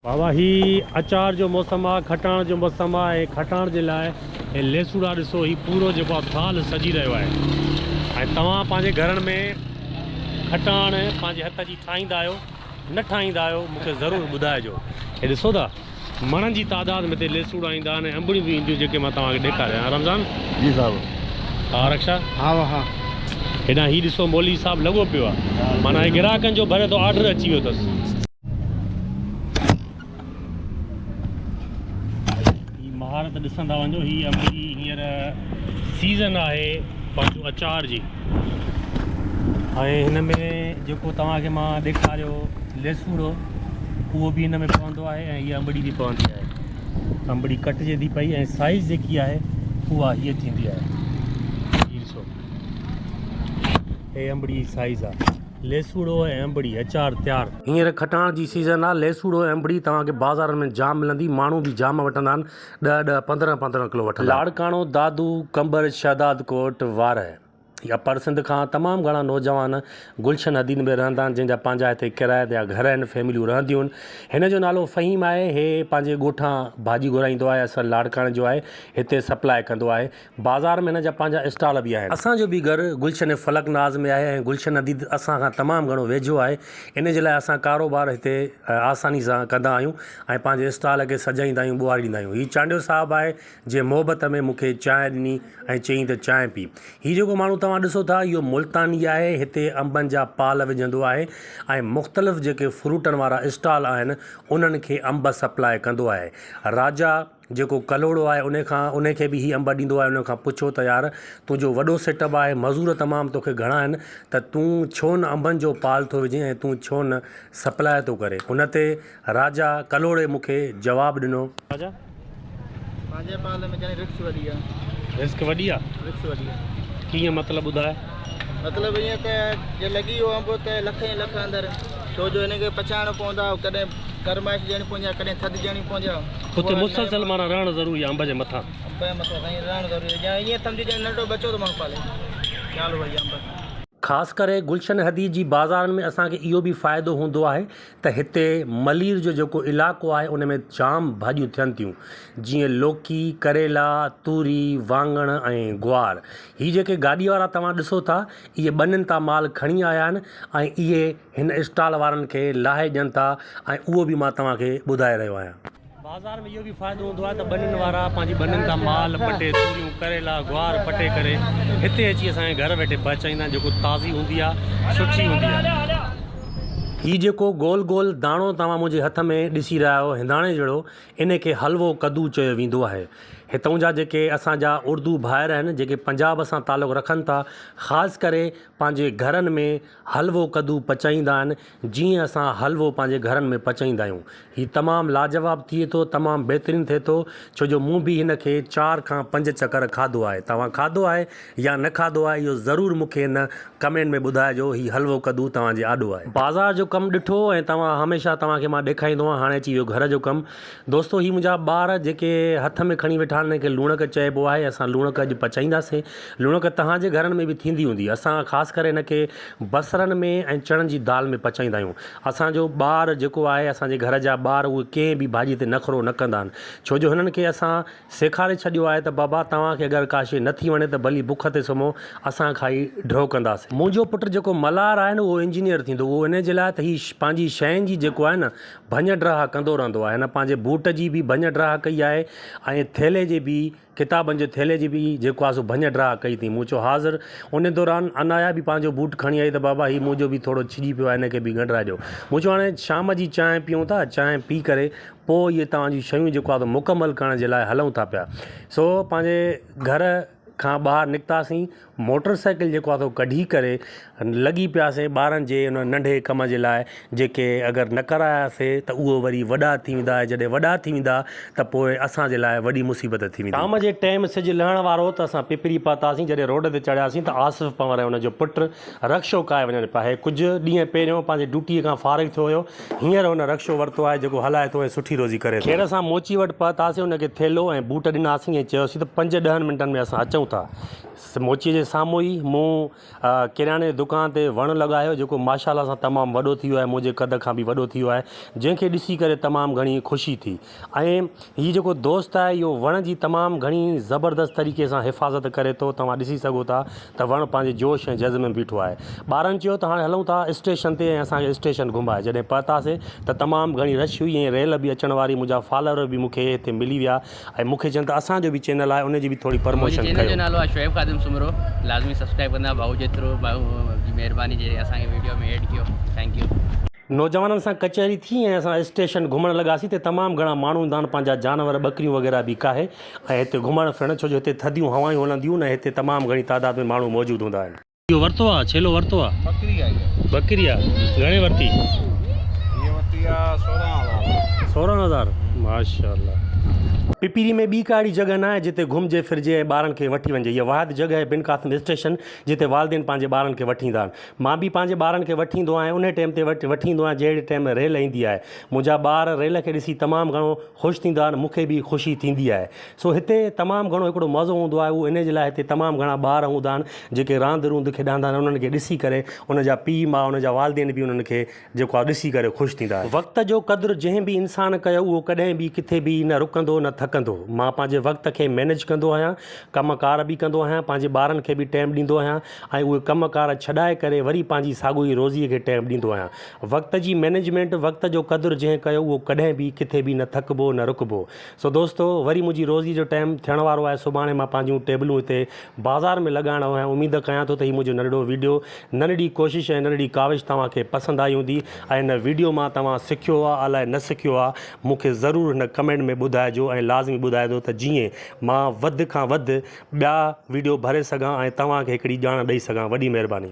بابا هي اچار جو موسم آ کٽاڻ جو موسم آ ۽ کٽاڻ جي لاء هي ليسوڙا ڏسو هي پورو جيڪو آ ٿالهه سجي رهيو آهي ۽ توهان پنهنجي گهرن ۾ کٽاڻ پنهنجي هٿ جي ٺاهيندا آهيو نه ٺاهيندا آهيو مون کي ضرور ٻڌائجو هي ڏسو ٿا مڻن جي تعداد ۾ هتي ليسوڙا ايندا آهن ۽ انبڙيون به اينديون جيڪي مان توهان کي ڏيکاريان رمضان جي صاحب ها رڪشا ها ها هيڏانهن هي ڏسو مولوي صاحب لڳو پيو آ معنيٰ هي گراهڪن جو ڀري ٿو آرڊر اچي ويو اٿس. هي مهارت ڏسندا وڃو هي انبڙي هينئر سيزن آهي پنهنجو اچار جي ۽ هن ۾ جيڪو توهان کي مان ڏيکاريو ليسوڙو اهو به هن ۾ پوندو آهي ۽ هي انبڙي به پوندي آهي انبڙي ڪٽجي ٿي پئي ۽ سائز جيڪي آهي اها هيء ٿيندي آهي هي ڏسو هي انبڙي جي سائز آهي ليسوڙو ۽ انبڙي اچار تيار. هينئر کٽاڻ جي سيزن آ، ليسوڙو ۽ انبڙي توهان کي بازارن ۾ جام ملندي، ماڻهو به جام وٺندا آهن، ڏهه ڏهه پندرهن پندرهن ڪلو وٺندا آهن. لاڙڪاڻو، دادو، قمبر، شهدادڪوٽ، وارهه يا پر سنڌ کان تمام گهڻا نوجوان گلشن حديد ۾ رهندا آهن جنهن جا پنهنجا هتي ڪرائي تي گهر آهن فيمليون رهنديون آهن هن جو نالو فهيم آهي هي پنهنجي ڳوٺان ڀاڄي گهرائيندو آهي اصل لاڙڪاڻي جو آهي هتي سپلاء ڪندو آهي بازار ۾ هن جا پنهنجا اسٽال به آهن. اسان جو به گهر گلشن فلڪ ناز ۾ آهي ۽ گلشن حديد اسان کان تمام گهڻو ويجهو آهي ان جي لاء اسان ڪاروبار هتي آساني سان ڪندا آهيون ۽ پنهنجي اسٽال کي سجائيندا آهيون ٻهاري ڏيندا آهيون. هي چانڊيو صاحب آهي جنهن محبت ۾ مون کي چانهه ڏني ۽ چيائين ته چانهه پي. هي جيڪو ماڻهو توهان ڏسو ٿا اهو ملتاني آهي هتي انبن جا پال وجهندو آهي ۽ مختلف جيڪي فروٽن وارا اسٽال آهن انهن کي انب سپلاء ڪندو آهي. راجا. جيڪو ڪلهوڙو آهي انهي کان انهي کي به هي انب ڏيندو آهي انهي کان پڇو ته يار تنهنجو وڏو سيٽ اپ آهي مزور تمام توکي گهڻا آهن ته تون ڇو نه انبن جو پال ٿو وجهين ۽ تون ڇو نه سپلاء ٿو ڪرين ان تي راجا ڪلهوڙي مون کي جواب ڏنو. راجا. پنهنجي پال ۾ جاني رڪس وڏي آ. رسڪ وڏي آ؟ رڪس وڏي آ. ڪيئن مطلب ٻڌاء. مطلب ائين ته جي لڳي ويو انب ته لکين لک اندر ڇو جو هن کي پچائڻو پوندو آ ڪڏهن گرمائش ڏيڻي پوندي آ ڪڏهن ٿڌ ڏيڻي پوندي آ. اتي مسلسل معنيٰ رهڻ ضروري آ انب جي مٿان. انب جي مٿان سائين رهڻ ضروري آ ڄڻ ائين سمجهه ڄڻ ننڍڙو ٻچو ٿو ماڻهو پالي خيال اهو ئي آ انب. خاص ڪري گلشن حديد جي بازارن ۾ اسان کي اهو به فائدو هوندو آهي ته هتي ملير جو جيڪو علائقو آهي ان ۾ جام ڀاڄيون ٿين ٿيون جيئن لوڪي، ڪريلا، توري، واڱڻ ۽ گوار. هي جيڪي گاڏي وارا توهان ڏسو ٿا اهي ٻنين تان مال کڻي آيا آهن ۽ اهي هن اسٽال وارن کي لاهي ڏين ٿا ۽ اهو به مان توهان کي ٻڌائي رهيو آهيان. بازار ۾ اهو به فائدو هوندو آهي ته ٻنين وارا پنهنجي ٻنين تان مال پٽي توريون، ڪريلا، گوار پٽي ڪري هتي اچي اسان جي گهر ويٺي پهچائيندا آهن جيڪو تازي هوندي آهي سٺي هوندي آهي. هي جيڪو گول گول داڻو توهان منهنجي هٿ ۾ ڏسي رهيا آهيو هنداڻي جهڙو ان کي حلوو ڪدو چيو ويندو آهي. هتئون جا جيڪي اسان جا اردو ڀائر آهن جيڪي پنجاب سان تعلق رکن ٿا خاص ڪري پنهنجي گهرن ۾ حلوو ڪدو پچائيندا آهن جيئن اسان حلوو پنهنجي گهرن ۾ پچائيندا آهيون. هي تمام لاجواب ٿئي ٿو تمام بهترين ٿئي ٿو ڇو جو مون به هن کي چار کان پنج چڪر کاڌو آهي توهان کاڌو آهي يا نه کاڌو آهي اهو ضرور مون کي هن ڪمينٽ ۾ ٻڌائجو هي حلوو ڪدو توهان جي آڏو آهي. بازار جو ڪم ڏٺو ۽ توهان هميشه توهان کي مان ڏيکاريندو آهيان هاڻي اچي ويو گهر جو ڪم دوستو هي منهنجا ٻار جيڪي هٿ ۾ کڻي ويٺا آهن انهن کي لوڻڪ چئبو آهي اسان لوڻڪ اڄ پچائينداسين لوڻڪ توهان جي گهرن ۾ به ٿيندي هوندي اسان خاص ڪري هن کي بصرن ۾ ۽ چڻن جي دال ۾ پچائيندا آهيون اسان جو ٻار جيڪو آهي اسان جي گهر جا ٻار اهي ڪنهن به ڀاڄي تي نخرو نه ڪندا آهن ڇو جو هنن کي اسان سيکاري ڇڏيو آهي ته بابا توهان کي اگر ڪا شيء نه ٿي وڻي ته ڀلي بک تي سمهو اسان کائي ڍؤ ڪنداسين. منهنجو پٽ جيڪو ملهار آهي نه اهو انجنيئر ٿيندو اهو انهي جي لاء ته هي پنهنجي شين جي جيڪو آهي نه ڀڃ ڊاهه ڪندو رهندو آهي هن پنهنجي بوٽ جي به ڀڃ ڊاهه ڪئي آهي ۽ ٿيلهي جي به ڪتابن جي ٿيلهي جي به جيڪو آهي سو ڀڃ ڊاهه ڪئي اٿئي مون چيو حاضر انهي دوران عنايا به پنهنجو بوٽ کڻي آئي ته بابا هي منهنجو به ٿورو ڇڄي پيو آهي هن کي به ڳنڍرائي ڏيو مون چيو هاڻي شام جي چانهه پيئون ٿا چانهه پي ڪري پوء اهي توهان جون شيون جيڪو آهي سو مڪمل ڪرڻ جي لاء هلون ٿا پيا سو پنهنجي گهر کان ٻاهر نڪتاسين موٽر سائيڪل جيڪو آهي سو ڪڍي ڪري لڳي پياسين ٻارن جي ان ننڍي ڪم جي لاء جيڪي اگر نه ڪراياسي ته اهو وري وڏا ٿي ويندا ۽ جڏهن وڏا ٿي ويندا ته پوء اسان جي لاء وڏي مصيبت ٿي ويندي. شام جي ٽيم سج لهڻ وارو هو ته اسان پپري پهتاسين جڏهن روڊ تي چڙهياسين ته آصف پنهور ۽ ان جو پٽ رڪشو ڪاهي وڃن پيا. هي ڪجهه ڏينهن پهريون پنهنجي ڊيوٽيء کان فارغ ٿيو هيو. هينئر هن رڪشو ورتو آهي جيڪو هلائي ٿو ۽ سٺي روزي ڪري ٿو. خير سان موچي وٽ پهتاسين، ان کي ٿيلهو ۽ بوٽ ڏناسين ۽ چيوسين ته پنج ڏهن منٽن ۾ اسان اچون ٿا. موچيء جي سامهون ئي مون ڪرياني جي دڪان تي وڻ لڳايو جيڪو ماشاء الله سان تمام وڏو ٿي ويو آهي منهنجي قد کان به وڏو ٿي ويو آهي جنهن کي ڏسي ڪري تمام گهڻي خوشي ٿي ۽ هي جيڪو دوست آهي اهو وڻ جي تمام گهڻي زبردست طريقي سان حفاظت ڪري ٿو توهان ڏسي سگهو ٿا ته وڻ پنهنجي جوش ۽ جذبي ۾ بيٺو آهي ٻارن چيو ته هاڻي هلون ٿا اسٽيشن تي ۽ اسان کي اسٽيشن گهمائي جڏهن پهتاسي ته تمام گهڻي رش هئي ۽ ريل به اچڻ واري منهنجا فالوئر به مون کي هتي ملي ويا ۽ مون کي چين ته اسان جو به چينل آهي ان جي به ٿوري منهنجي پرموشن چينل جو ڪيو. نالو آهي شعيب خادم سومرو لازمي سبسڪرائب ڪندا ڀائو جي ٿرو ڀائو جي مهرباني جي اسان کي ويڊيو ۾ ايڊ ڪيو thank you. نوجوانن سان ڪچهري ٿي ۽ اسان اسٽيشن گهمڻ لڳاسين ته تمام گهڻا ماڻهو هوندا آهن پنهنجا جانور ٻڪريون وغيره به ڪاهي ۽ هتي گهمڻ ڦرڻ ڇو جو هتي ٿڌيون هوائيون هلنديون آهن ۽ هتي تمام گهڻي تعداد ۾ ماڻهو موجود هوندا آهن. اهو ورتو آ ڇيلو ورتو آ. ٻڪري آئي آ. ٻڪري آ گهڻي ورتي. هيء ورتي آ 16 هزار. 16 هزار ماشاءالله. پپيري ۾ ٻي ڪا اهڙي جڳهه ناهي جتي گهمجي ڦرجي ۽ ٻارن کي وٺي وڃجي. هيء واحد جڳهه آهي بن قاسم اسٽيشن جتي والدين پنهنجي ٻارن کي وٺي ايندا آهن. مان به پنهنجي ٻارن کي وٺي ايندو آهيان انهي ٽيم تي وٺي ايندو آهيان جهڙي ٽيم ريل ايندي آهي. منهنجا ٻار ريل کي ڏسي تمام گهڻو خوش ٿيندا آهن مون کي به خوشي ٿيندي آهي. سو هتي تمام گهڻو هڪڙو مزو هوندو آهي اهو انهي جي لاء هتي تمام گهڻا ٻار هوندا آهن جيڪي راند روند کيڏاندا آهن انهن کي ڏسي ڪري ان جا پيء ماء ان جا والدين به انهن کي جيڪو آهي ڏسي ڪري خوش ٿيندا آهن. وقت جو قدر جنهن به انسان ڪيو اهو ڪڏهن به ڪٿي به نه رڪندو نه ٿڪندو. مان پنهنجي وقت کي مينيج ڪندو آهيان ڪم ڪار به ڪندو آهيان پنهنجي ٻارن کي به ٽيم ڏيندو آهيان ۽ اهي ڪم ڪار ڇڏائي ڪري وري پنهنجي ساڳيو ئي روزيء کي ٽيم ڏيندو آهيان. وقت جي مينيجمينٽ وقت جو قدر جنهن ڪيو اهو ڪڏهن به ڪٿي به نه ٿڪبو نه رڪبو. سو دوستو وري منهنجي روزي جو ٽائيم ٿيڻ وارو آهي سڀاڻي مان پنهنجون ٽيبلون هتي بازار ۾ لڳائڻ آيو آهيان اميد ڪيان ٿو ته هي منهنجو ننڍڙو ويڊيو ننڍڙي ڪوشش ۽ ننڍڙي ڪاوش توهان کي پسند آئي هوندي ۽ هن ويڊيو مان توهان سکيو آ الائي نه سکيو آ مون کي ضرور هن ڪمينٽ ۾ ٻڌائجو ۽ لازمي ٻڌائجو ته جيئن مان وڌ کان وڌ ٻيا ويڊيو ڀري سگهان ۽ توهان کي هڪڙي ڄاڻ ڏئي سگهان وڏي مهرباني.